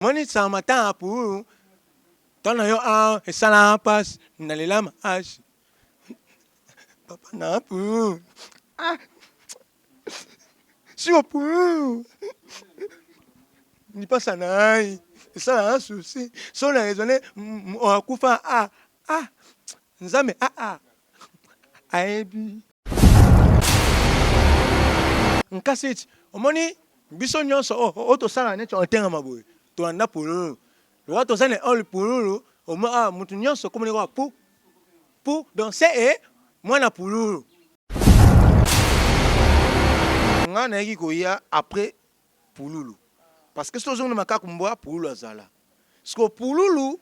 Moni sama ta puru tana yo a esala pasi na lela makasi papa na puru ah siko puru lipasa na ngai esala nga souci so na raisonne akufa ah ah nzambe ah ah ayebi nkasi omoni biso nyonso oyo tosala neti otengama boye tolanda pululu lokola toza na ole pululu omoi awa moto nyonso okomoni kaka pu pu donc se e mwana pululu. Nga nayaki koya après pululu parce que soki ozongi na makaku mbwa pululu azala sikoyo pululu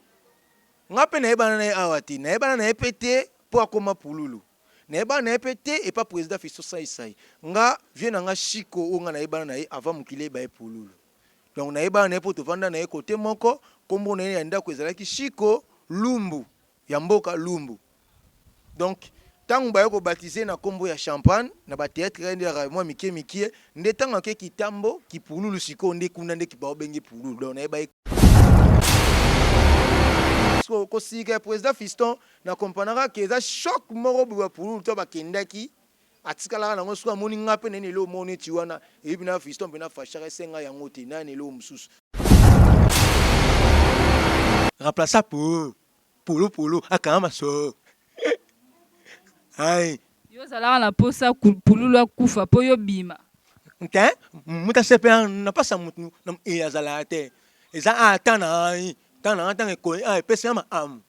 nga pe nayebana na ye awa te nayebana na ye pe te po akoma pululu nayebana na ye pe te epa president Fiston Sai Sai nga vieux na nga Chico oyo nga nayebana na ye avant mokili eyeba ye pululu donc nayebana na ye po tovanda na ye cote moko kombo na ye ya ndaku ezalaki Chico Lumbu ya mboka Lumbu donc tangu baye ko baptiser na kombo ya champagne na ba theatre nde ezalaka mwa mikie mikie nde tangu ake kitambo kipululu sikoyo nde kuna nde bao benge pululu donc nayeba ye sikoyo kosilika ya president Fiston na comprenaka ke eza choc moko boye ba pululu to bakendaki atikalaka nango soki amoni nga pe naye na eloko moko neti wana eyebi na Fiston pena fachaka esenga yango te naya na eloko mosusu remplaça pululu Polo polo akanga masolo hai. Yo ozalaka na posa pululu akufa po yo bima. Te mutu asepela na pasi ya mutu azalaka te eza a temps na ngai temps na ngai tango ekoki awa epesi nga makambu.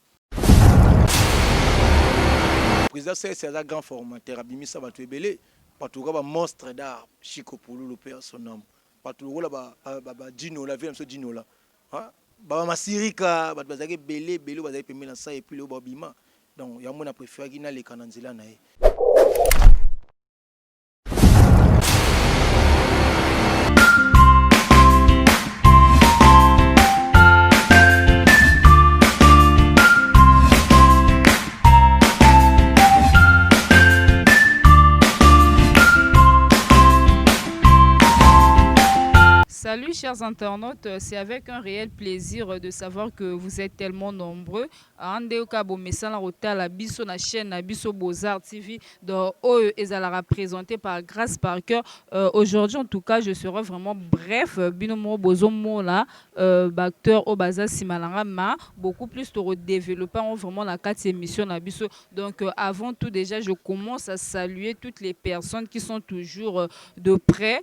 President Sese aza grand formateur abimisa batu ebele batu lokola ba monstre d'art Chico Pululu paix à son ame batu lokola ba Djinola vieux na biso Djinola Ba masirika bato bazalaki ebele ebele oyo bazalaki pembeni na sai epuis lelo babima donc yango na preferaki naleka na nzela na ye. Salut chers internautes, c'est avec un réel plaisir de savoir que vous êtes tellement nombreux. Nde oka bomesana kotala biso na chaîne na biso Beaux-Arts TV donc oyo ezalaka présenté par Grace Parker. Aujourd'hui en tout cas, je serai vraiment bref bino moko bozomona ba acteurs oyo baza sima na nga ma beaucoup plus toko développer yango vraiment na kati émission na biso. Donc avant tout déjà je commence à saluer toutes les personnes qui sont toujours de près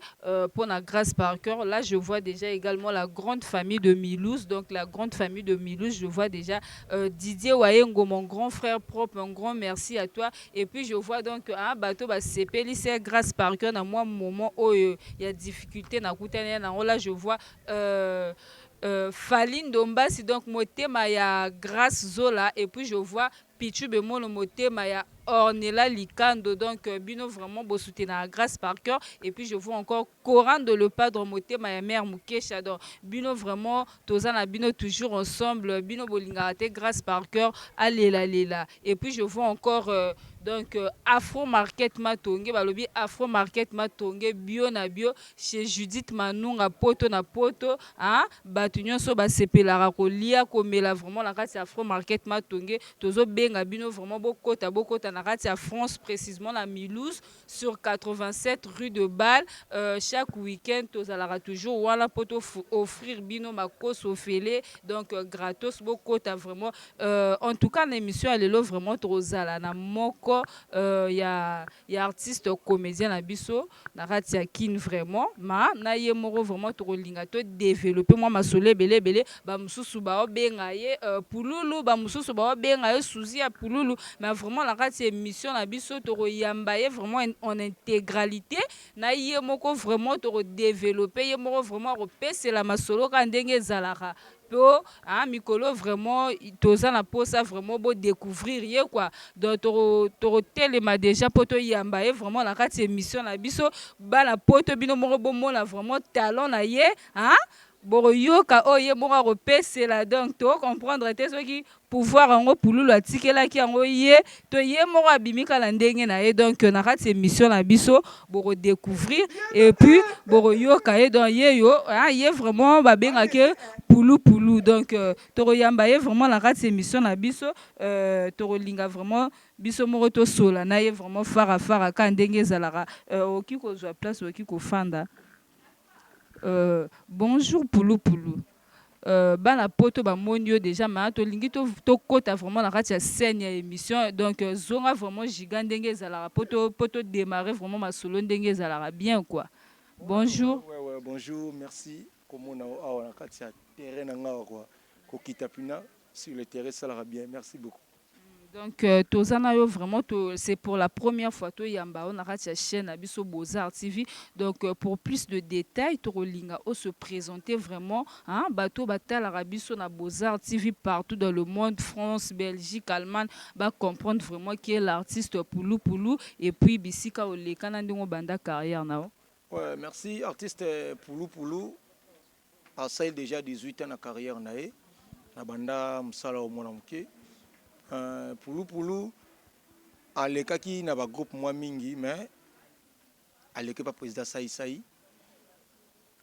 pour la Grace Parker. Là je vois déjà également la grande famille de Milouz. Donc la grande famille de Milouz, je vois déjà Didier Wayengo, mon grand frère propre, un grand merci à toi. Et puis je vois donc un bateau ba sepeli c'est Grace Parker na moi moment où il y a difficulté na kutani na là je vois Fally Ndombasi donc motema ya Grace Zola et puis je vois Pitshou Bemono motema ya Ornella Likando donc bino vraiment bo soutenaka Grace par cœur et puis je vois encore Corando le Padre motema ya mère Mukesha donc bino vraiment toza na bino toujours ensemble bino bolingaka te Grace par cœur alela lela et puis je vois encore donc Afro Market Matonge balobi Afro Market Matonge bio na bio Chez Judith Manunga poto na poto hein batu nionso ba sepelaka kolia komela vraiment na kati ya Afro Market Matonge tozo benga bino vraiment bokota bokota na kati ya France precisement na Mulhouse sur 87 rue de Bâle chaque week-end tozalaka toujours wana po to offrir bino makoso ofele donc gratos bokota vraiment en tout cas na emission ya lelo vraiment tokozala na moko ya ya artiste comedien na biso na kati ya kin vraiment ma na ye moko vraiment tokolinga to developper mwa masolo ebele ebele ba mosusu baobenga ye pululu ba mosusu baobenga ye suzi ya pululu mais vraiment na kati ya emission na biso tokoyamba ye vraiment en integralite na ye moko vraiment toko developper ye moko vraiment akopesela masolo kaka ndenge ezalaka Po ah mikolo vraiment toza na posa vraiment bo decouvrir ye quoi donc toko toko telema dejà po to yamba ye vraiment na kati emission na biso bana poto bino moko bo mona vraiment talent na ye ah. Bokoyoka oyo ye moko akopesela. Donc tocomprendre te soki pouvoir yango Pululu atikelaki yango ye to ye moko abimi kaka na ndenge na ye. Donc na kati ya émission na biso, bokodécouvrir et puis bokoyoka ye. Donc ye yo, ye vraiment babengaki Pulu Pulu. Donc tokoyamba ye vraiment na kati ya émission na biso. Tokolinga vraiment biso moko tosola na ye vraiment fara fara ka ndenge ezalaka. Okoki kozwa place, okoki kofanda. Bonjour Pulu Pulu. Bana Poto bamoni yo déjà, ma tolingi tokɔta vraiment na kati ya scène ya émission. Donc zonga vraiment giga ndenge ezalaka po todémarrer vraiment masolo ndenge ezalaka bien quoi. Bonjour. Ouais, bonjour, merci. Komona awa na kati ya terrain na nga quoi, kokita mpena sur le terrain esalaka bien. Merci beaucoup. Donc toza na yo vraiment c'est pour la première fois toyamba yo na kati ya chaîne na biso Beaux-Arts TV. Donc pour plus de détails, tokolinga se présenter vraiment, hein, bato batalaka biso na Beaux-Arts TV partout dans le monde, France, Belgique, Allemagne, bacomprendre vraiment qui est l'artiste Pulu Pulu et puis bisika oleka na ndenge obanda carrière na yo. Ouais, merci. Artiste Pulu Pulu asali déjà 18 ans na carrière na ye, na banda mosala oyo mwana moke. Pulu Pulu alekaki na bagroupe mwa mingi, mais aleki pa président Saisai,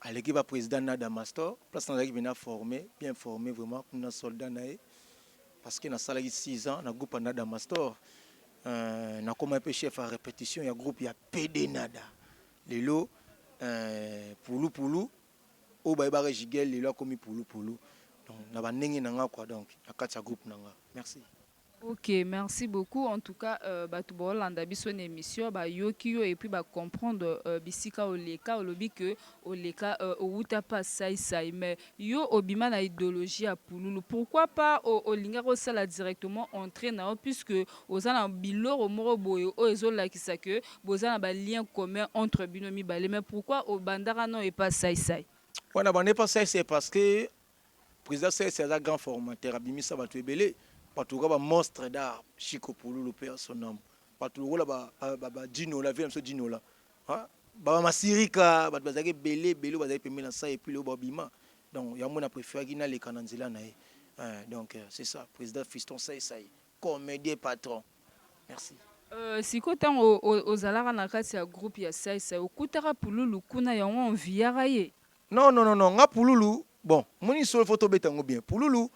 aleki pa président Nada Master, place nazalaki mpena formé, bien formé vraiment kuna, soldat na ye, parce que nasalaki 6 ans na groupe ya Nada Master. Nakoma mpe chef ya répétition ya groupe ya PD Nada. Lelo Pulu Pulu oyo bayebaka Jigel, lelo akomi Pulu Pulu. Donc na bandenge na nga quoi, donc na kati ya groupe na nga. Merci. Ok, merci beaucoup. En tout cas, bato bolanda biso na émission, bayoki yo et puis bacomprendre bisika oleka. Olobi ke oleka, owuta pa Saisai, mais yo obima na idéologie ya Pululu. Pourquoi pas olingaka osala directement entrée na yo, puisque oza na biloko moko boye oyo ezolakisa ke boza na balien commun entre bino mibale? Mais pourquoi obandaka no epa Saisai? Wana bande pa Saisai parce que président Saisai aza grand formateur, abimisa bato ebele, bato lokola bamonstre d'art Chico Pululu mpe ya son âme, bato lokola badinola vie na biso, Dinola, bamasirika, bato bazalaki ebele ebele oyo bazalaki pembeni na Sai et puis lelo babima. Donc yango na préféraki naleka na nzela na ye. Donc c'est ça, président Fiston Saisai, comédien patron. Merci. Sikoyo ntango ozalaka na kati ya groupe ya Saisai, okutaka Pululu kuna, yango enviaka ye? Non, non, non, non, nga Pululu, bon, moni solo, faut tobeta yango bien. Pululu,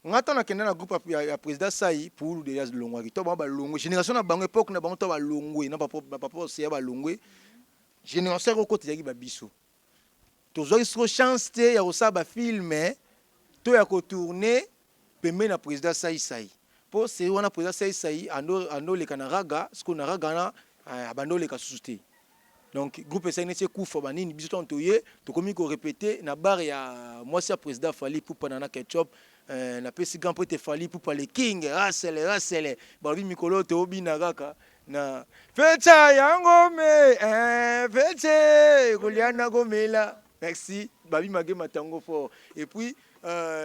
nga ntango nakende na groupe ya président Sai, Pululu déjà longwaki to bango balongwe, génération na bango, époque na bango to balongwe na papa Oseya, balongwe. Génération yako okota ezalaki babiso. Tozwaki siko chance te ya kosala bafilm to ya kotourner pembeni na président Saisai, mpo série wana président Saisai andoleka na raga. Sikoyo na raga wana abandi oleka susu te. Donc groupe esali neti ekufa banini. Biso ntango toye, tokomi korépéter na bar ya mwasi ya président Fally Ipupa na Ketchup. Napesi grand prêtre Fally Ipupa, le king rasele rasele, balobi mikolo toobina kaka na fecha yango me feche kolia na komela. Merci babi magema tango fort. Et puis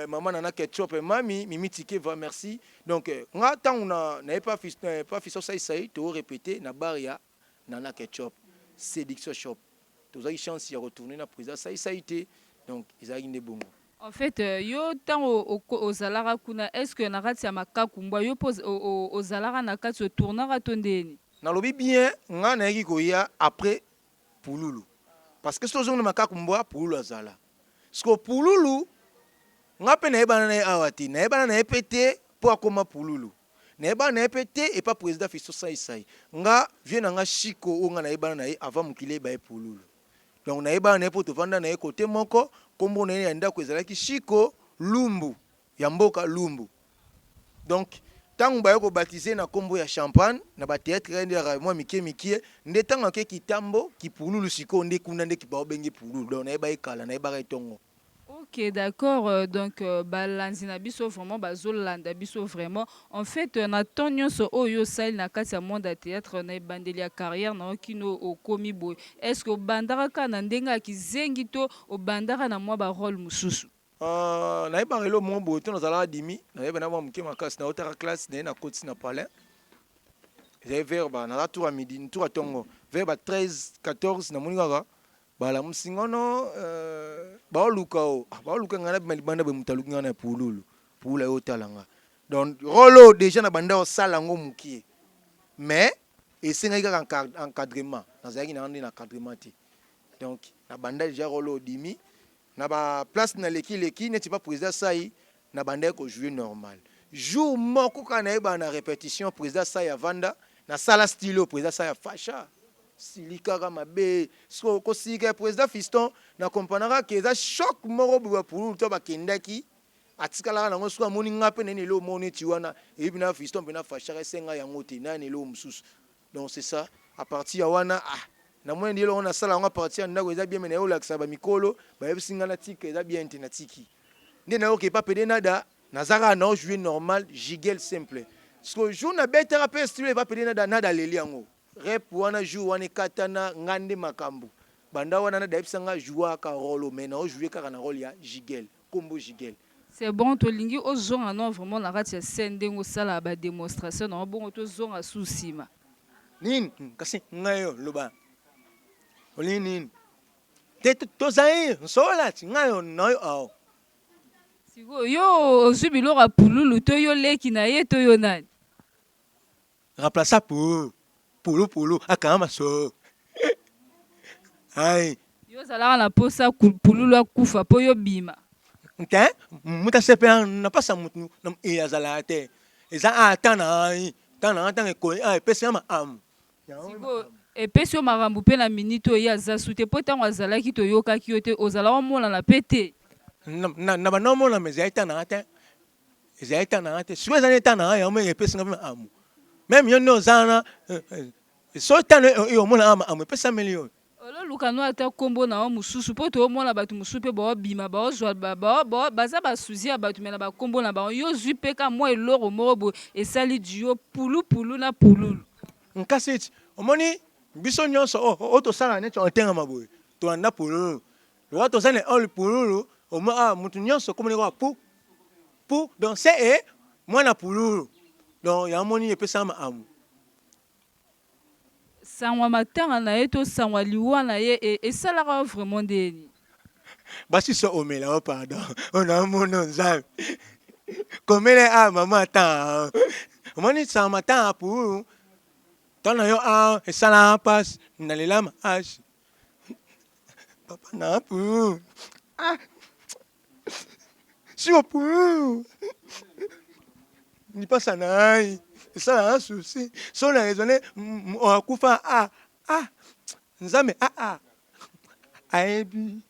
mama Nana Ketchup, mami Mimi Tikeva, merci. Donc nga ntango naye pa Fiston Saisai, toorépéter na bar ya Nana Ketchup, Séduction Shop. Tozwaki chance ya retourner na président Saisai te. Donc ezalaki nde bongo. En fait, yo ntango ozalaka kuna, est ce que na kati ya makaku mbwa yo mpo ozalaka na kati, otournaka to ndeni? Nalobi bien, nga nayaki koya après Pululu, parce que soki ozongi na makaku mbwa, Pululu azala. Siko Pululu, nga mpe nayebana na ye awa te, nayebana na ye mpe te mpo akóma Pululu. Nayebana na ye mpe te epa président Fiston Saisai. Nga vie na nga Shiko oyo nga nayebana na ye avant mokili eyeba ye Pululu. Donc nayebana na ye mpo tovanda na ye kote moko. Nkombo na ye ya ndako ezalaki Shiko Lumbu ya mboka Lumbu. Donc ntango baye kobaptiser na nkombo ya Champagne na bathéâtre nde yaka mwa mike mike, nde ntango ake kitambo kipululu, sikoyo nde kuna nde baobenge Pululu. Donc nayeba ye kala, nayebaka ye ntongo. Ok, d'accord. Donc, balandi na biso vraiment, bazolanda biso vraiment. En fait, na temps nyonso oyo osali na kati ya monde ya théâtre, na ebandeli ya carrière na yo kino okomi boye, est ce que obandaka kaka na ndenge ya kizengi to obandaka na mwa barôle mosusu? Nayebaka eloko moko boye to nazalaka dimi, nayeba na mwa moke makasi. Naotaka classe, naye nakotisi na palin, ezali vers ba naza tour ya midi, tour ya ntongo, vers ba 13 14, namoni kaka. Balamusi nga no euh, baoluka o ah, baoluka nga nabima libanda boye moto aluki nga na pululu pululu aye otala nga. Donc role oyo deja na banda osala yango mokie, mais esengaki kaka encadrement. Nazalaki na nde na encadrement te. Donc na banda deja role oyo dimi na ba place naleki leki neti pa président Sai, na bandaki ko jouer normal. Jour moko kaka nayebana na repetition, président Sai avanda, nasala style oyo, président Sai afasha sili kaka mabe. So kosilika ya président Fiston, na comprenaka ke eza choc moko boye. Bapululu to bakendaki, atikalaka nango. Soki amoni nga mpe nani eloko moko neti wana, eyebi na Fiston mpe na fashaka, esenga yango te nani eloko mosusu. Donc c'est ça, à partir ya wana, ah, namoni nde eloko nasala yango à partir ya ndako eza bien, mais naye olakisa bamikolo, bayebisi nga natika, eza bien te. Natiki nde nayoka epa pede nada, naza kaka nao jouer normal, jigel simple. Parce que jour nabetaka mpe style epa pede nada, nada aleli yango rep wana. Jour wana ekatana nga nde makambo banda wana. Nada ayebisa nga jouaka role, mais nao jouer kaka na role ya jigel, kombo jigel. C'est bon, tolingi ozonga no vraiment na kati ya scène, ndenge osalaka badémonstration nango bongo, tozonga su nsima. Nini kasi ngai yo loba, olingi nini te? Tozali nsola ti ngai yo na yo awa. Sikoyo yo ozwi biloko ya pululu to yo leki na ye to yo nani? Remplaça pulu pulu pulu akanga maso ai. Yo ozalaka na mposa pululu akufa mpo yo bima? Te, moto asepela na mpasi ya motu e azalaka te. Eza ata na ai ntango nanga, ntango ekoyi a epesi nga maamu. Sikoyo epesi yo makambo mpe na minute oyo ye aza su te, mpo ntango azalaki toyokaki yo te, ozala omonana mpe te. Na banda omona, ma ezali ntango nanga te, ezali ntango nanga te. Sikoyo ezali ntango nanga, yango epesi nga mpe maamu. Même yo nde oza wana, so ntango oyo omona nga maamu epesameli yo. Ololuka no ata nkombo na yo mosusu, mpo toomona bato mosusu mpe baobima, baozwa baza basuzi ya bato, me na bakombo na bango. Yo ozwi mpe ka mwa eloko moko boye esali duo pulupulu na pululu. Nkasi ti omoni biso nyonso oyo tosala neti otengama boye, tolanda pululu lokola toza na ole pululu. Omoi awa motu nyonso komoni kaka pu pu, donc se e mwana pululu. Donc yango moni epesaka maamu. Sango ya matanga na ye to sango ya liwa na ye esalaka yo vraiment ndeni? Basi so omela o pardon, onamona Nzambe komela a mama ata omoni sango matanga pululu ntango na yo a esalaka mpasi, nalela maasi papa na pululu, ah, siko pululu lipasa na ngai esalaka susi. So na raisonne, akufa, ah ah, Nzambe ah ah ayebi.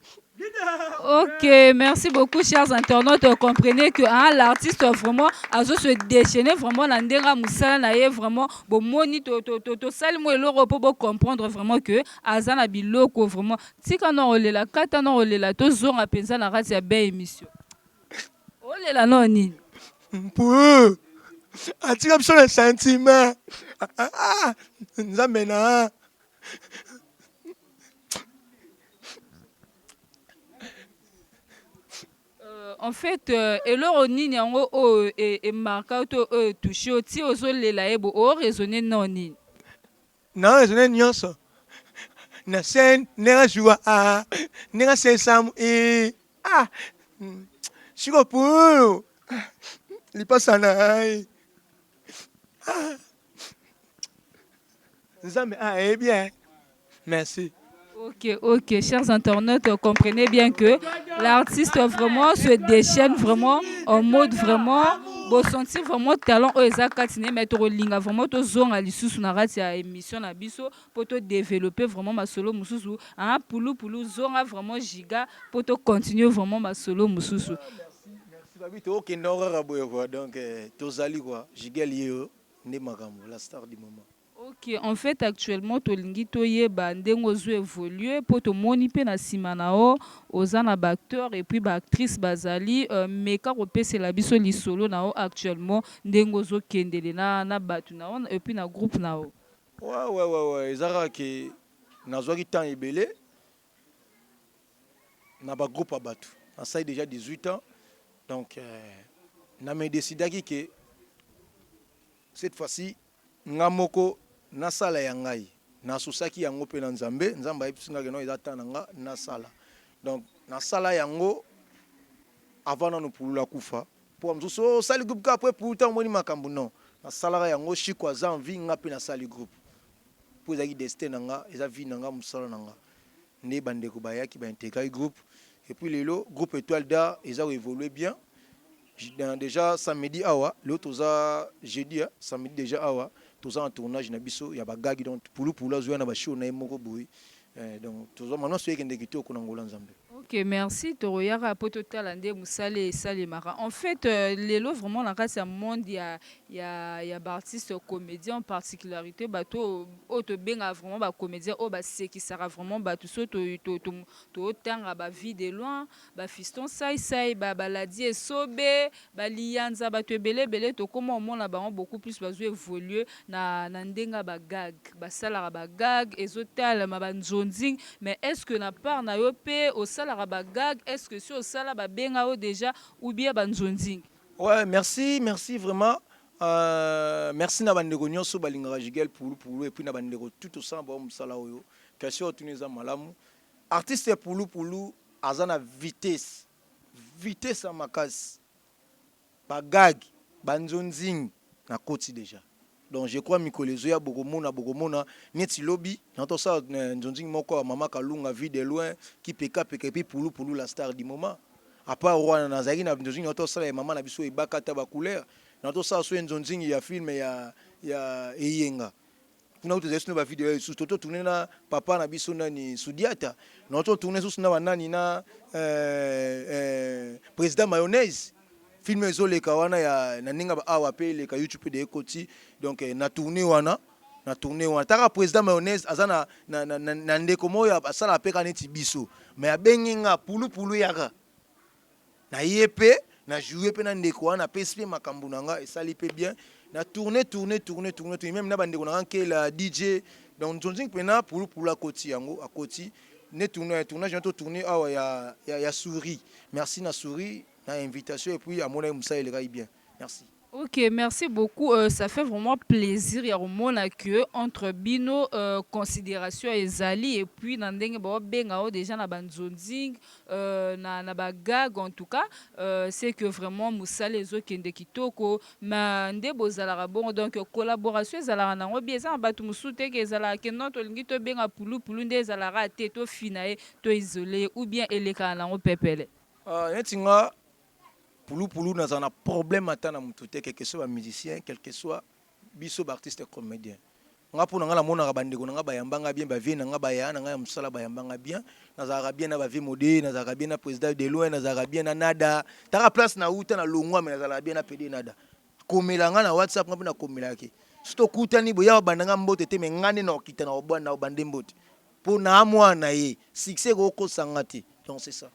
Ok, merci beaucoup, chers internautes. Comprenez que hein, l'artiste vraiment a se déchaîner vraiment na ndenge musala na ye vraiment bomoni to to to to sali mo eloko po bo comprendre vraiment que aza na biloko vraiment. Tika no olela, kata no olela, tozonga penza na kati ya belle émission. Olela no nini? Mpu atika biso na sentiment. Ah, ah, Nzambe na En fait, eloko nini yango oyo emarka to oyo etouche yo ti ozolela ye bo oraisonne no nini? Na raisonne nyonso na scène, ndenge azwa a ndenge asesamu e ah, siko pululu lipasa na ngai, ah, Nzambe ayebi eh. Merci. Ok, chers internautes, comprenez bien que l'artiste vraiment se déchaîne vraiment en mode vraiment bosentir vraiment talent oyo eza kati na ye. Mais tokolinga vraiment tozonga lisusu na kati ya émission na biso mpo todévelopper vraiment masolo mosusu. Ah, pulupulu, zonga vraiment giga mpo tocontinue vraiment masolo mosusu. Merci babi, tokokende kaka boye quoi. Donc tozali quoi, jigel ye yo nde makambo, la star du moment. Ok, en fait actuellement tolingi toyeba ndenge ozo évolue, mpo tomoni mpe na nsima na yo oza na baacteur et puis baactrice bazali. Meka kopesela biso lisolo na yo actuellement, ndenge ozokendele na bato na yo et puis na groupe na yo. Ouais, eza kaka ke nazwaki temps ebele na bagroupe ya bato. Nasali déjà 18 ans, donc na me décidaki ke cette fois-ci nga moko nasala ya ngai. Nasosaki yango mpe na Nzambe. Nzambe ayebisi nga que non, eza temps na nga nasala. Donc nasala yango avant nano Pululu akufa, mpo mosusu osali groupe kaka après Pulu. Ntango omoni makambo, non, nasalaka yango Shiko aza en vie. Nga mpe nasali groupe mpo ezalaki destin na nga, eza vie na nga, mosala na nga. Nde bandeko bayaki, baintégraki groupe et puis lelo groupe Étoile d'Art eza koévolue bien. Déjà samedi awa, lelo toza jeudi, samedi déjà awa toza en tournage na biso ya bagagi. Donc Pulupulu azoya na bashow na ye moko boye. Donc toza maintenant soki ekende kitoko na ngola Nzambe. Ok, merci. Tokoyaka mpo totala nde mosala esalemaka. En fait, lelo vraiment na kati ya monde ya baartiste comédien, en particularité bato oyo tobengaka vraiment bacomédien, oyo basekisaka vraiment bato, so totanga bavie de loin, bafiston saisai, baladi esobe, baliyanza, bato ebele ebele, tokóma omona bango beaucoup plus bazo évolue na ndenge ya bagag. Basalaka bagag, ezotalama banzonzing. Mais est ce que na part na yo mpe osalaka bagag? Est ce que si osala, babenga yo déjà ou bien banzonzing? Ouais, merci, merci vraiment. Merci na bandeko nyonso balingaka Jigel Pulu Pulu et puis na bandeko tout osala bao mosala oyo. Question otuni eza malamu. Artiste ya Pulu Pulu aza na vitesse, vitesse ya makasi. Bagag, banzonzing nakoti déjà. Donc je crois mikolo ezoya bokomona, bokomona neti lobi na tosala nzonzingi moko ya mama Kalunga, Vie de loin, kipekapeka, et puis Pulu Pulu, la star du moment. À part wana, nazalaki na nzonzingi na tosala ya mama na biso ebaka ata bacouleur na tosala so nzonzingi ya film ya Eyenga. Kuna kutu ezali sino bavideo ya lisusu totourne na papa na biso nani, Sudiata, na totourne susu na banani na président Mayonnaise. Film ezoleka wana ya na ndenge awa mpe eleka YouTube de ekoti. Donc na tourne wana, na tourne wana taka président Mayonnaise aza na ndeko moko asala mpe kaka neti biso, mais abengi nga: "Pulu Pulu, yaka." Na ye mpe na joue mpe na ndeko wana, apesi mpe makambo na nga, esali mpe bien. Na tourne, tourne, tourne, tourne, tourne même na bandeko na nga Nkela DJ. Donc nzonzingi mpena Pulu Pulu akoti yango, akoti ne tourne, tournage na tourne awa ya Souris. Merci na Souris na invitation et puis amonaki mosala elekaki bien. Merci. Ok, merci beaucoup. Ça fait vraiment plaisir ya komona que entre bino considération ezali et puis na ndenge baobenga o déjà na banzonzing, na bagag. En tout cas, c'est que vraiment mosala ezokende kitoko. Ma nde bozalaka bongo, donc collaboration ezalaka nango bien. Eza na bato mosusu te ke ezalaka ke non, tolingi tobenga Pulupulu, nde ezalaka te, tofina ye, toisole ye, ou bien elekaka nango pepele? Neti nga Pulupulu, nazala na problème ata na motu te, quelque soit bamusicien, quelque soit biso baartiste comédien. Nga mpo na nga, namonaka bandeko na nga bayambanga bien, bavie na nga, baya na ngai ya mosala, bayambanga bien. Nazalaka bien na bavie mode, nazalaka bien na président de loin, nazalaka bien na Nada. Taka place na uta na longwa, me nazalaka bien na pede Nada. Komela nga na WhatsApp, nga mpe nakomelaki. So tokutani boya, babanda nga mbote te, me nga nde na okita na obande mbote mpo na amwana ye. Succès ekokosanga te. Donc c'est ça.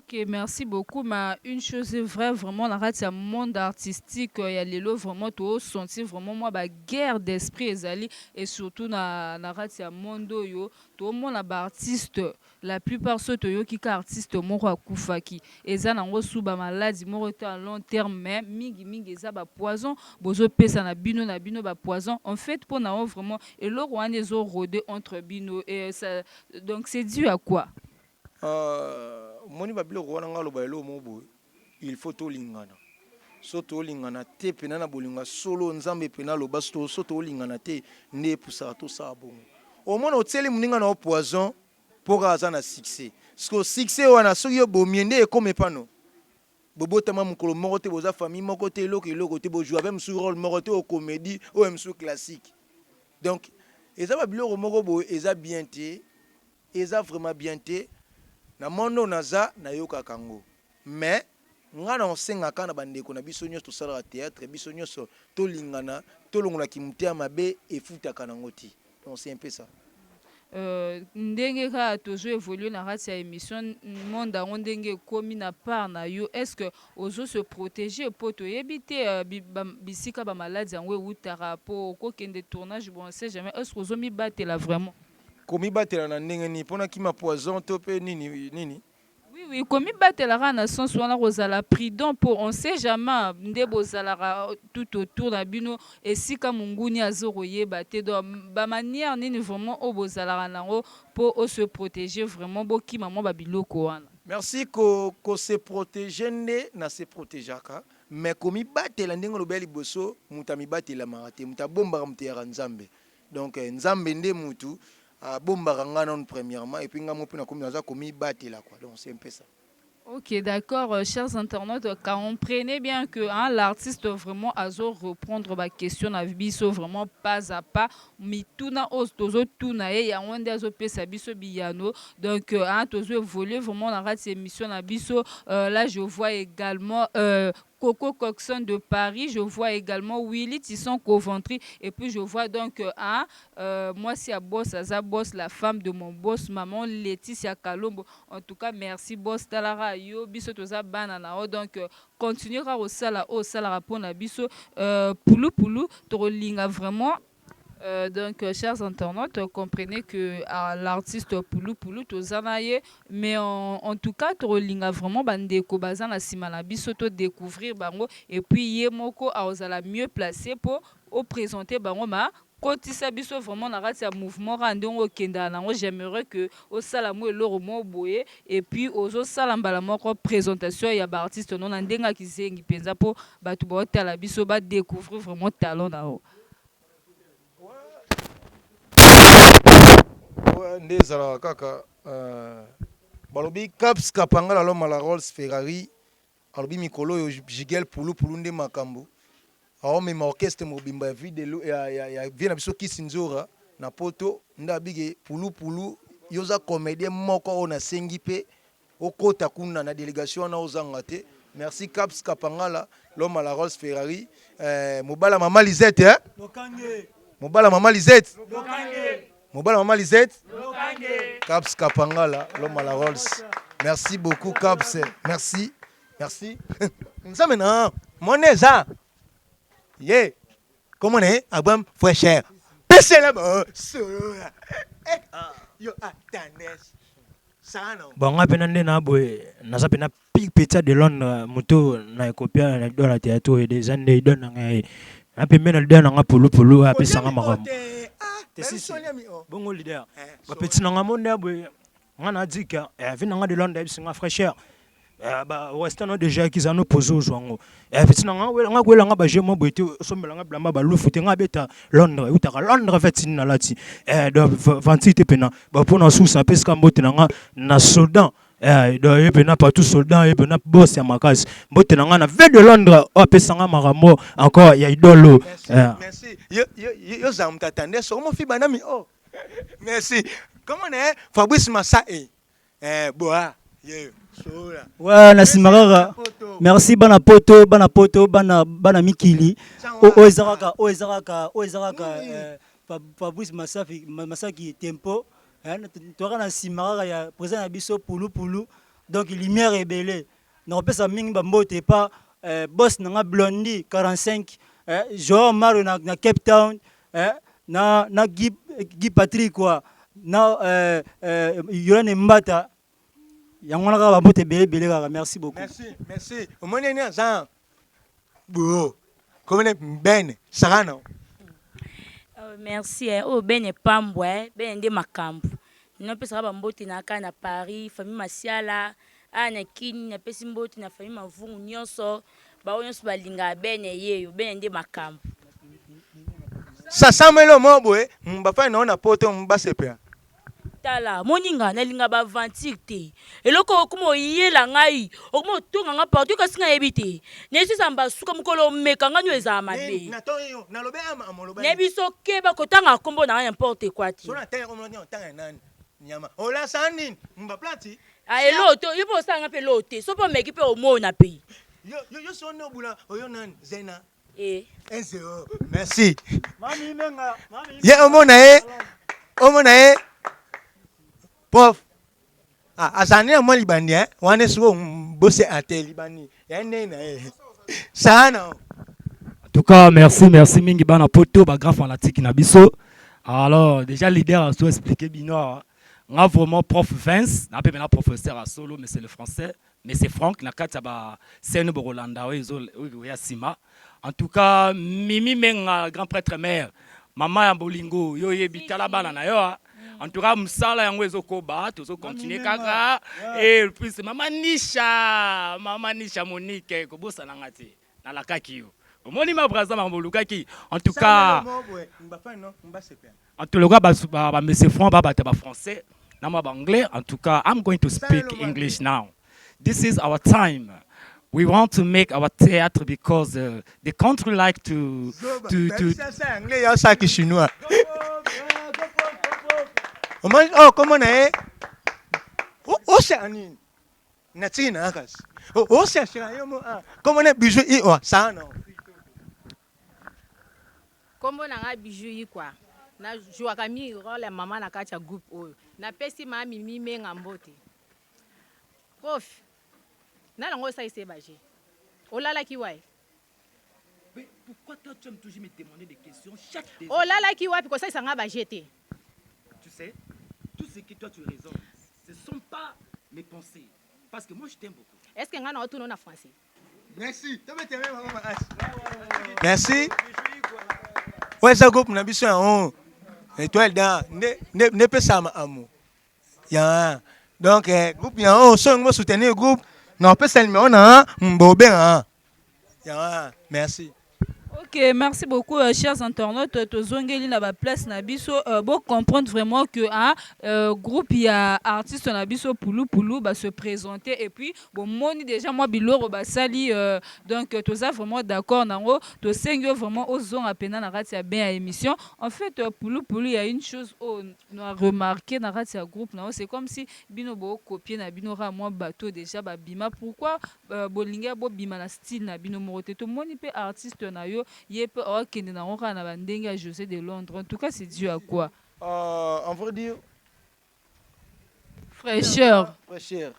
Ok, merci beaucoup. Mais une chose est vraie, vraiment, la rate, monde artistique, il y a lelo, vraiment, tout sentir vraiment, moi, bah, guerre d'esprit, ezali, et surtout, na rate, ya monde, yo, tout le monde, ba artiste, la plupart, ceux yo, qui artiste, moko akufaki, eza nango su ba maladie moko te à long terme, mais mingi mingi eza ba poison bozo pesa na bino ba poison. En fait, pour na vraiment eloko wana ezo rôder entre bino et ça, donc c'est dû à quoi? Omoni babiloko wana, nga aloba eloko moko boye: il faut tolingana. So tolingana te mpena na bolingo ya solo, Nzambe mpena aloba so tolingana te, nde epusaka tosala bongo. Omona otieli moninga na yo poison mpo kaka aza na succès. Parce succès wana, soki yo bomie nde ekóma epano, bobotama mokolo moko te, boza famille moko te, eloko eloko te, bojouer ape mosusu rôle moko te, oyo comédie, oyo mosusu classique. Donc eza babiloko moko boye eza bien te, eza vraiment bien te. Na monde oyo naza, nayokaka yango, mais nga na osengaka na bandeko na biso nyonso tosalaka théâtre, biso nyonso tolingana, tolongolaki motema mabe, efutaka nango te. Donc c'est un peu ça. Ndenge kaka tozo évolue na kati ya émission, monde yango ndenge ekómi, na part na yo, est ce que ozo se protéger? Mpo toyebi te bisika bamaladi yango eutaka, mpo okokende tournage, bon, on sait jamais. Est ce que ozomibatela vraiment? Komibatela na ndenge nini? Mpona kima poison to mpe nini nini? Oui. Oui, komibatelaka na sens wana, kozala prudent po on sait jamais nde bozalaka tout autour na bino, esika monguni azokoyeba te. Donc bamanière nini vraiment oyo bozalaka nango mpo ose protéger vraiment, bokima mwa babiloko wana? Merci. Ko se protéger nde na se protégeaka, mais komibatela, ndenge olobi ya liboso, moto amibatelamaka te. Moto abombaka moto eyaka Nzambe. Donc Nzambe nde motu abombaka nga nano premièrement, et puis nga mo mpe nakomi naza komibatela quoi. Donc c'est un peu ça. Ok, d'accord, chers internautes, comprenez bien que, hein, l'artiste vraiment azo reprendre ma question na biso vraiment pas à pas. Mituna oyo tozo tuna ye, yango nde azo pesa biso biyano. Donc hein, tozo évoluer vraiment dans cette émission na biso. Là, je vois également Coco Coxon de Paris, je vois également Willy Tisson Coventry, et puis je vois donc hein, moi c'est à boss, Aza boss, la femme de mon boss, maman Laetitia Kalombo. En tout cas, merci boss Talara yo, biso toza bana na o. Donc continuer au sala au sala na biso Pulu Pulu tolinga vraiment. Donc, chers internautes, comprenez que l'artiste Pulu Pulu toza na ye, mais en tout cas, tolinga vraiment bandeko baza na sima na biso to découvrir bango, et puis ye moko azala mieux placé pour présenter bango ma kotisa biso vraiment na kati ya mouvement kaka ndenge okendaka nango. J'aimerais que osala mo eloko moko boye et puis ozosala mbala moko présentation ya baartiste no na ndenge ya kizengi mpenza, mpo bato baotala biso badécouvrir vraiment talent na yo. Ouais, nde ezalaka kaka balobi Caps Kapangala, l'homme à la Rolls Ferrari, alobi mikolo oyo Jigel Pulupulu nde makambo aomema orchestre mobimba ya vie ya vie na biso Kisi Nzora na Poto. Nde abike Pulupulu, yo oza comédien moko oyo nasengi mpe okota kuna na délégation wana, ozanga te. Merci Caps Kapangala, l'homme à la Rolls Ferrari, mobala mama Lisette, eh? Mobala mama Lisette, mobala mama Lisette, Caps Kapangala, l'homme à la Rolls. Merci beaucoup Caps, merci, merci. Nzambe na mone eza ye komona ye album fraîcheur pesela bo solola yo atanes sana. Bon, nga mpena nde na boye, naza mpena pik petit de Londres, moto na ekopia na dola théâtre oyo eza nde idole na ngai na pembeni na leader na nga Pulupulu, apesanga makambo. Bongo leader, bapeti na nga mo nde boye, nga na dika vi na nga de Londres, ayebisi nga fraîcheur ba western no déjà kiza no pose ozwa yango. Peti na nga nga koyelanga baje mwa boye te, osombelanga bilamba balufu te. Nga abeta Londres, eutaka Londres feti nini nalati, donc vantile te mpena mpona susa. Apesika mbote na nga na soldat, donc ye mpena partout soldat, ye mpena boss ya makasi. Mbote na nga na ve de Londres oyo apesanga makambo encore ya idolo. Merci. Yo zala moto atande soko mofi banami. Oh, merci. Comment ne Fabrice Massa boa ye sola. Ouais, na nsima kaka merci bana Poto, bana Poto, bana mikili. Oyo eza kaka, oyo eza kaka, oyo eza kaka Fabrice Masafi Masaki Tempo. Toyaka na nsima kaka ya président na biso Pulupulu, donc lumière ebele. Nakopesa mingi bambote epa boss na nga Blondi 45, Joao Mario na Cape Town, na Guy Patrick quoi, na Yolande Mbata. Yango wana kaka bambote ebele ebele kaka. Merci beaucoup. Merci, merci. Omoni nini aza bo komene ben sarano. Merci oyo bene pambwa, bene nde makambo. Napesaka bambote na kaka na Paris, famille Masiala aya na Kini, napesi mbote na famille Mavungu nyonso, bango nyonso balingaka bene yeyo, bene nde makambo. Sasamelo mo boye bafani na yo na Poto basepela. Tala moninga, nalinga baaventure te. Eloko okoma oyela ngai, okoma otonga nga partout, kasi ngai nayebi te nayesi basuka mokolo omeka ngai no ezala mabe. Nayebi so keba kotanga nkombo na ngai n'importe quoi te. Olasa nini baplati? Elo te, yo mpe osala nga mpe elo te, so mpe omeki mpe omona mpe. Yo so nde obula oyo nani zena. 1-0, merci. Ye omona ye, omona ye prof. Ah, azala nde na mwa libandi wana sikoyo bose ate libandi ya ndenge na ye sana. En tout cas, merci, merci mingi bana Poto, ba grand fanatique na biso. Alors, déjà leader a so expliqué bino. Nga vraiment prof Vince, na pe na professeur à solo, mais c'est le français, mais c'est Franck na kati ya ba scène bokolanda oyo ezo oyo ya sima. En tout cas, Mimi Menga, grand prêtre mère, mama ya bolingo, yo yebi tala bana na yo. Ah. En tout cas, mosala yango ezokoba, tozo continuer kaka. Et puis mama Nisha, mama Nisha Monique, kobosana nga te. Nalakaki yo. Omoni ma braza makambo olukaki. En tout cas, en tout cas, ba, ba, ba monsieur Franc, ba ba ba français, na ba anglais. En tout cas, I'm going to speak English now. This is our time. We want to make our theatre because the country like to anglais ya osaki chinois. Omoni oh kombo na ye osala nini natiki na kasi ocherchera yo mo kombo na Bijou i o saa na. Nkombo na ngai Bijou Ikwa. Nazwaka mingi role ya mama na kati ya groupe oyo. Napesi ma Mimi Menga mbote. Prof, nani yango osalisa ye baje? Olalaki wapi? Mais pourquoi toi tu aimes toujours me demander des questions chaque des Olalaki wapi kosalisa ngai baje te? Tu sais, tout ce que toi tu raisonnes, ce ne sont pas mes pensées. Parce que moi je t'aime beaucoup. Est ce que ngai na otuna na français? Merci. Merci. Oyo eza groupe na biso yango étoile da nde nde epesama amour ya. Donc groupe yango, so yango soutenir groupe na opesa numéro na bobenga ya. Merci. Ok, merci beaucoup, chers internautes. Tozongeli na ba place na biso. Bo comprendre vraiment que hein, groupe ya artiste na biso Pulu Pulu ba se présenter et puis bon moni déjà moi biloro basali donc toza vraiment d'accord nango. Tosengi vraiment ozonga pena na kati ya bien ya émission. En fait, Pulu Pulu, il y a une chose on a remarqué na kati ya groupe na, c'est comme si bino bo copier na bino ra moi bateau déjà ba bima. Pourquoi bolingi bo bima na style na bino moko te? Tomoni pe artiste na yo ye pe okende na kaka na bandenge ya José de Londres. En tout cas, c'est dû à quoi? En vrai dire, Fraîcheur. Fraîcheur.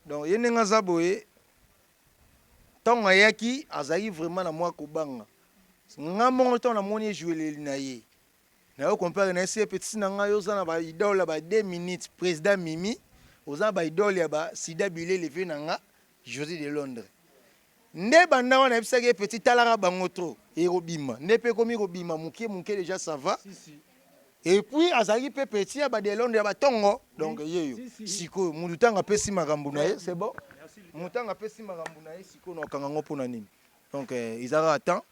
Donc ye ndenge aza boye, ntango ayaki azalaki vraiment na mwa kobanga. Nga moko ntango namoni ejueleli na ye, nayo compare na ye se petit na ngai, oza na baidole ya ba 2 minutes, président Mimi, oza na baidole ya basida bilele ve na nga José de Londres. Nde banda wana nayebisaki ye: petit, talaka bango trop, ekobima. Nde mpe ekomi kobima moke moke, déjà ça va. Et puis azalaki mpe petit ya bade Londres ya batongo. Donc ye yo sikoyo mutu ntango apesi makambo na ye, c'est bon. Mutu ntango apesi makambo na ye sikoyo, na okanga yango mpona nini? Donc eza kaka temps.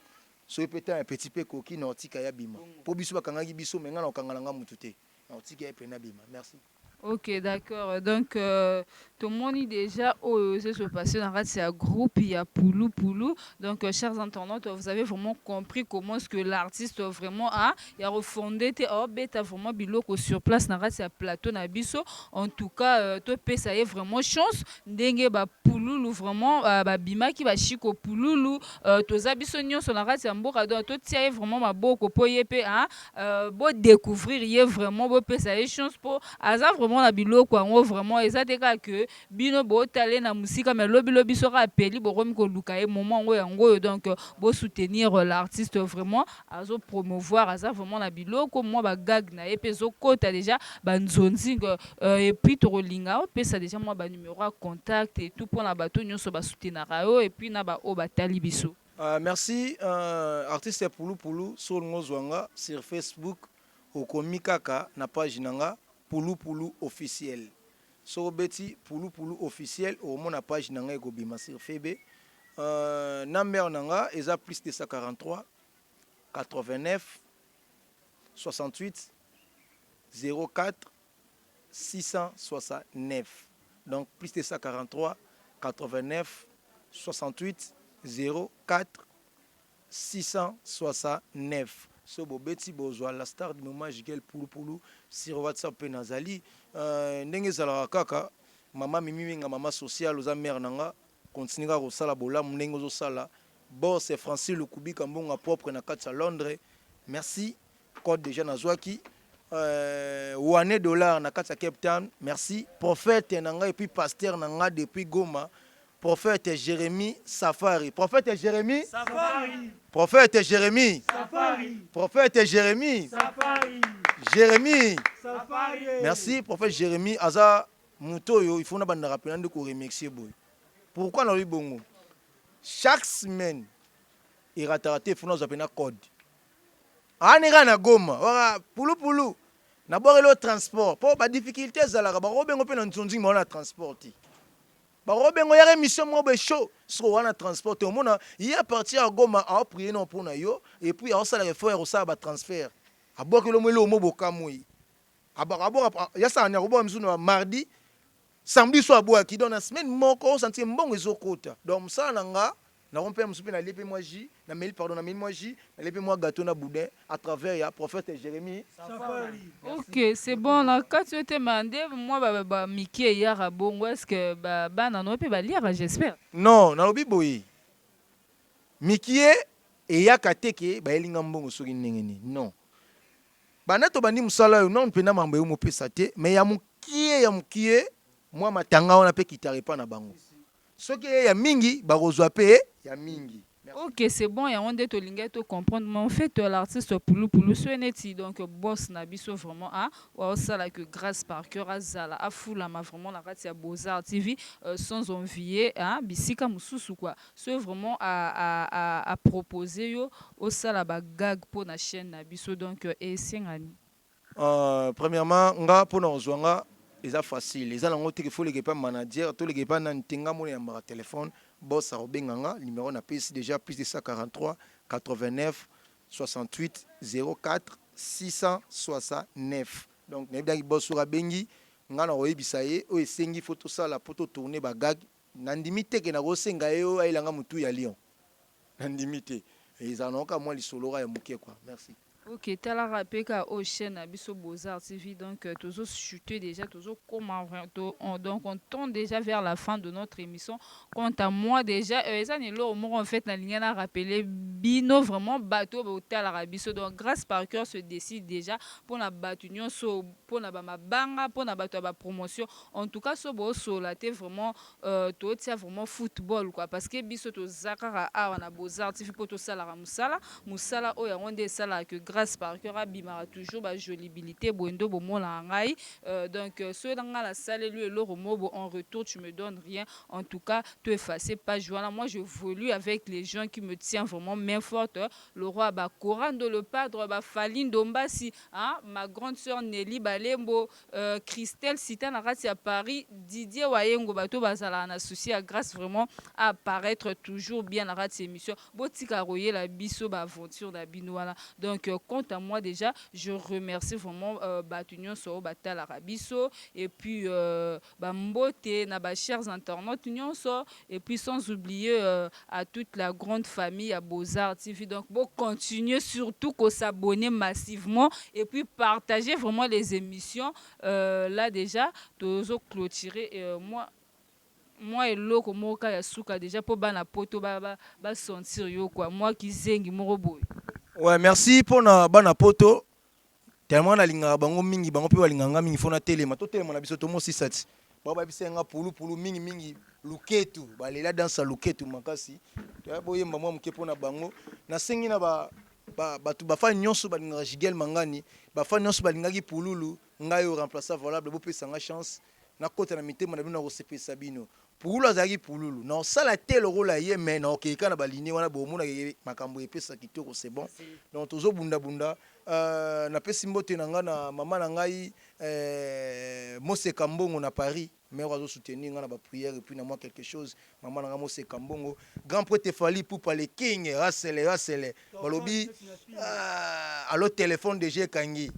Soki mpe temps ya petit mpe ekoki, na otika ya bima, mpo biso bakangaki biso me ngai na okanga na nga mutu te, na otika ye pene abima. Merci. Ok, d'accord. Donc, tomoni déjà oyo se passer dans le groupe, il y a Poulou Poulou. Donc, chers internautes, vous avez vraiment compris comment est-ce que l'artiste vraiment a, il a refondé, oh, beta vraiment biloko sur place na kati ya plateau na biso. En tout cas, topesa ye vraiment chance. Ndenge ba Pululu vraiment ba bimaki ba Chiko Pululu, toza biso nyonso na kati ya mboka. Donc, totia ye vraiment maboko po ye pe hein, bo découvrir ye vraiment, bo pesa ye chance po aza vraiment na biloko yango. Vraiment eza te kaka ke bino botale na mosika, mais lobi lobi soki apeli, bokomi koluka ye. Moment yango yango oyo. Donc bosoutenir l'artiste, vraiment azo promouvoir, aza vraiment na biloko. Mwa bagag na ye mpe ezokota déjà banzonzi. Et puis tokolinga opesa déjà mwa banuméro ya contact et tout mpona bato nyonso basoutenaka yo et puis na baoyo batali biso. Merci. Artiste Pulu Pulu, so olingi ozwa nga sur Facebook, okomi kaka na page na nga Pulu Pulu officiel. Soki obeti Pulu Pulu officiel, okomona page na ngai ekobima sur FB. Number na nga eza plus 243 89 68 04 669. Donc plus 243 89 68 04 669. So bobeti, bozwa la star du moment Jigel Pulupulu. Sur WhatsApp mpe nazali. Ndenge ezalaka kaka, mama Mimi Minga, mama sociale, oza mare na nga, continue kaka kosala bolamu ndenge ozosala. Boss Francis Lukubika, mbongo propre na kati ya Londres, merci. Code déjà nazwaki. Wane dollar na kati ya Cape Town, merci. Prophète na ngai et puis pasteur na nga depuis Goma, prophète Jérémie Safari, prophète Jérémie Safari. Prophète Jérémie Safari. Prophète Jérémie Safari. Jérémie. Merci prophète Jérémie aza moto oyo il faut na bandaka mpena nde koremercier boye. Pourquoi nalobi bongo? Chaque semaine erataka te, funa ozwa mpena code. Aani kaka na Goma waka pulupulu nabwakeli yo transport mpo badifficulté ezalaka, bakobengo mpe na nzonzingi bao na transport te, bakobengo yaka émission moko boye chaud soko wana transport te. Omona ye à partir ya Goma aoprier nao mpo na yo, et puis aosalaka effort ya kosala batransfert, abwakeli yo mo eloko mo bokamwi, abwaka yasala ni akobwaka misusu na mardi, samedi so abwaki. Donc na semaine moko osentir mbongo ezokota. Donc mosala na nga nako mpe mosusu mpe nalie mpe mwa jus, nameli, pardon, nameli mwa jus, nalie mpe mwa gâteau na boudin à travers ya prophète Jérémie. Ok, c'est bon. Na kati oyo te, ma nde mwa bamiki eyaka bongo, est ce que bana no mpe baliaka, j'espère? Non, nalobi boye, mikie eyaka te ke bayelinga mbongo soki ndenge nini. Non, banda tobandi mosala oyo nano mpena mambo eyo mopesa te, mais ya mokie ya mokie mwa matanga wana mpe kitaka epa na bango. Soki eye ya mingi, bakozwa mpe ya mingi. Ok, c'est bon, yango nde tolingai to comprendre. Mais en fait, l'artiste Pulupulu so neti, donc boss na biso vraiment a osala que Grâce par cœur azala afulama vraiment na kati ya Beaux-Arts TV, sans envier, hein, bisika mosusu quoi. So vraiment a proposer yo osala ba gag mpo na chaîne na biso, donc esengani? Premièrement, nga mpona kozwa nga eza facile, eza nango te ke faut leka epa manager to leka epa nani te. Nga mona yambaka telefone, boss akobenga nga. Numéro napesi déjà, plus de 143 89 68 04 669. Donc nayebidaki boss, soki abengi nga na koyebisa ye oyo esengi faut tosala mpo totourne bagag. Nandimi te ke nakosenga ye oyo ayelanga motu ya Lion, nandimi te. Ezala nango kaka mwa lisolo kaka ya moke quoi. Merci. Ok, talaka mpe kaka oyo chaîne na biso Beaux-Arts TV. Donc tozochute déjà, tozokoma, donc on tend déjà vers la fin de notre émission. Quant à moi déjà, eza na eloko moko en fait nalingi na rappeler bino vraiment, bato oyo botalaka biso. Donc Grâce par cœur se décide déjà mpona bato nyonso, mpona bamabanga, mpona bato ya bapromotion. En tout cas, so bosola te vraiment, totia vraiment football quoi, parce que biso toza kaka awa na Beaux-Arts TV mpo tosalaka mosala, mosala oyo yango nde esalaka que Grâce par cœur abimaka toujours bajolibilité boye nde bomonaka ngai. Donc soki na ngai nasaleli eloko moko, en retour tu me donnes rien, en tout cas to effacer page wana. Moi, je évolue avec les gens qui me tient vraiment main forte, le roi Bakorando, le padre Bafali Ndombasi, hein, ma grande sœur Nelly Balembo, Christelle Sita na kati ya Paris, Didier Wayengo, bato bazalaka na souci ya Grâce vraiment apparaître toujours bien na kati ya émission. Botika koyela biso baaventure na bino wana. Donc quant à moi déjà, je remercie vraiment bato nyonso oyo batalaka biso, et puis bambote na bachers internautes nyonso, et puis sans oublier à toute la grande famille ya Beaux-Arts TV. Donc bo continuer surtout s'abonner massivement et puis partager vraiment les émissions. Là déjà tozo clôturer. Moi eloko moko ya suka déjà mpo bana poto basentir yo quoi, moi kizengi moko boye. Ouais, merci mpona bana poto, tellement nalingaka bango mingi, bango mpe balingaka nga mingi. Fo natelema, totelema na biso tomosisa ti bao babisa nga pulupulu mingimingi luketu, balela danse ya luketu makasi. Toya boyemba mwa moke mpona bango. Nasengi na bato, bafani nyonso balingaka Jigel Mangani, bafani nyonso balingaki Pululu, ngai oyo remplaçant valable, bopesa nga chance nakota na mitema na bino na kosepelisa bino. Pululu azalaki pululu, na osala te lokola ye, mais na okeka na baline wana, bomonaka makambo epesa kitoko. C'est bon, donc tozobundabunda. Napesi mbote na ngai na mama na ngai Moseka Mbongo na Paris, mare azosoutenir ngai na baprière et puis na moi quelque chose. Mama na ngai Moseka Mbongo, grand prêtre Fally Ipupa, le king Rasele Rasele, balobi alo téléphone déjà ekangi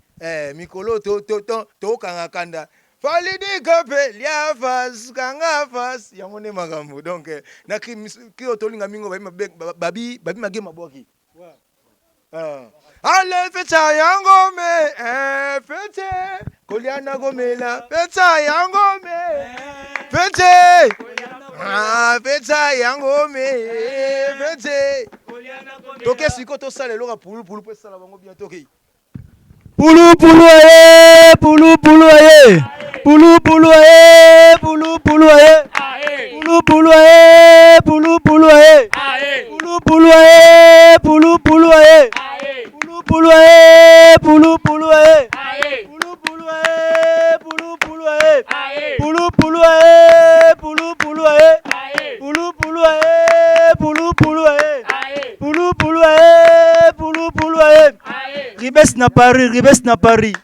mikolo tokanga kanda Fally dikope lia fas kanga fas, yango nde makambo. Donc na cri oyo tolinga mingi, babi babi magema bwaki. Ale feta yango me fete kolia na komela, feta yango me fete, feta yango me fete. Toke sikoyo tosala eloko ya pulupulu mpo esala bango bien. Toke. Pulu pulu aye, pulu pulu aye, pulu pulu aye, pulu pulu aye, pulu pulu aye, pulu pulu aye, pulu pulu aye, pulu pulu aye, pulu. Pulu e, pulu pulu e. Pulu pulu e, pulu pulu e. Pulu pulu e, pulu pulu e. Pulu pulu e, pulu pulu e. Pulu pulu e, pulu pulu e. Ribes na Paris, Ribes na Paris.